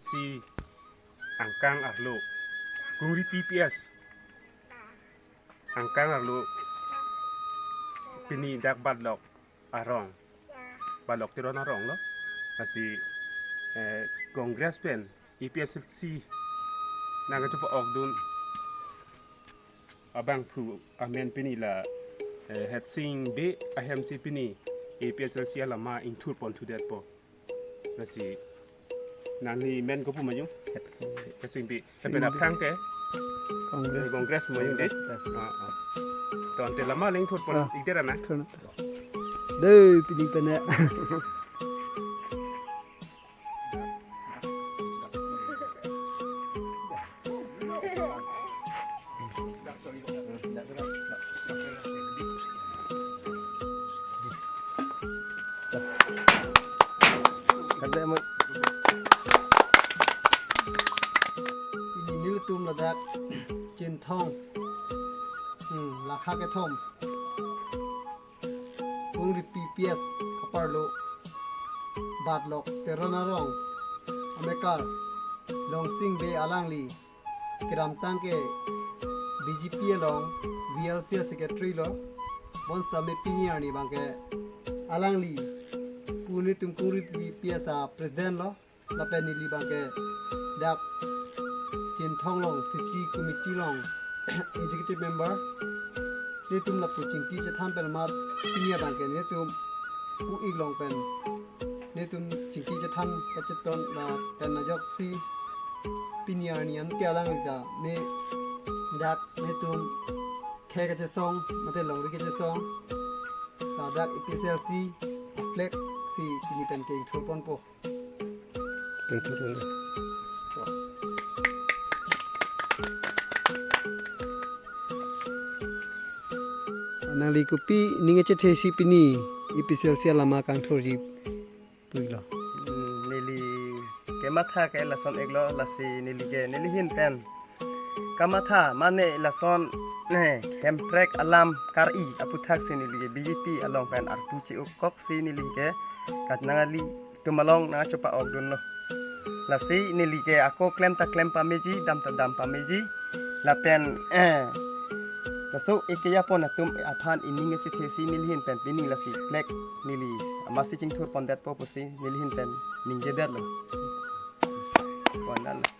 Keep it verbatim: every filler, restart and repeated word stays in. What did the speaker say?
si angkang arlo, Kungripi P S angkang arlo pini dak Batlok arong, Batlok Teron arong lo. Lasi, eh, Congress pen A P H L C nangkachepa-okdun abangphu amen pini la, eh, Hetsing Bey ahem si pini A P H L C alama ingthur pon thudetpo. Lasi nangli men kopi ma jung? Hetsing Bey. Hetsing Bey. Lapen aphrang ke? Congress. Eh, Congress ma jung de? Congress. Ah, ah. To ante lama le ingthur pon, ah, ik dera na? Thur na. Dei, pini pen ya. Pini nelitum ladak Chinthong, hmm, lakha kethom, Kungripi P S kaparlo, Batlok Teron arong amekar Longsing Bey alangli kedamtang ke B J P along V L C secretary lo, bonsitame pini arni abangke alangli pu nelitum Kungripi P S a president lo, lapen neli abangke dak Chinthong along C C committee along executive member. Nelitum lapu chingki chethan pen amat pini abangke nelitum pu-ik long pen nelitum chingki chethan kachetong lapen ajoksi pini arni an ke alangli ta me dak nelitum khei kachesong mate longri kachesong ladak A P H L C flag si pini pen ke ingthur ponpo. Ingthur ponpo. Nangli kopi ning kachethe si pini A P H L C alama kangthurji pulo? Hmm, neli kematha ke lason-iklo, lasi neli ke neli ahin pen kamatha mane lason, eh, Hemprek alam kar-i aputhaksi neli ke B J P along pen arpu che-uk koksi neli ke kat nanglitum along nangchepa-okdunlo. Lasi neli ke ako klem ta klem pameji, dam ta dam pameji. Lapen, eh, laso eke yapon atum aphan ining kachethe si neli ahin pen pini lasi flag neli amatsi chingthur pondetpo pusi neli ahin pen ningjedetlo. Pondetlo.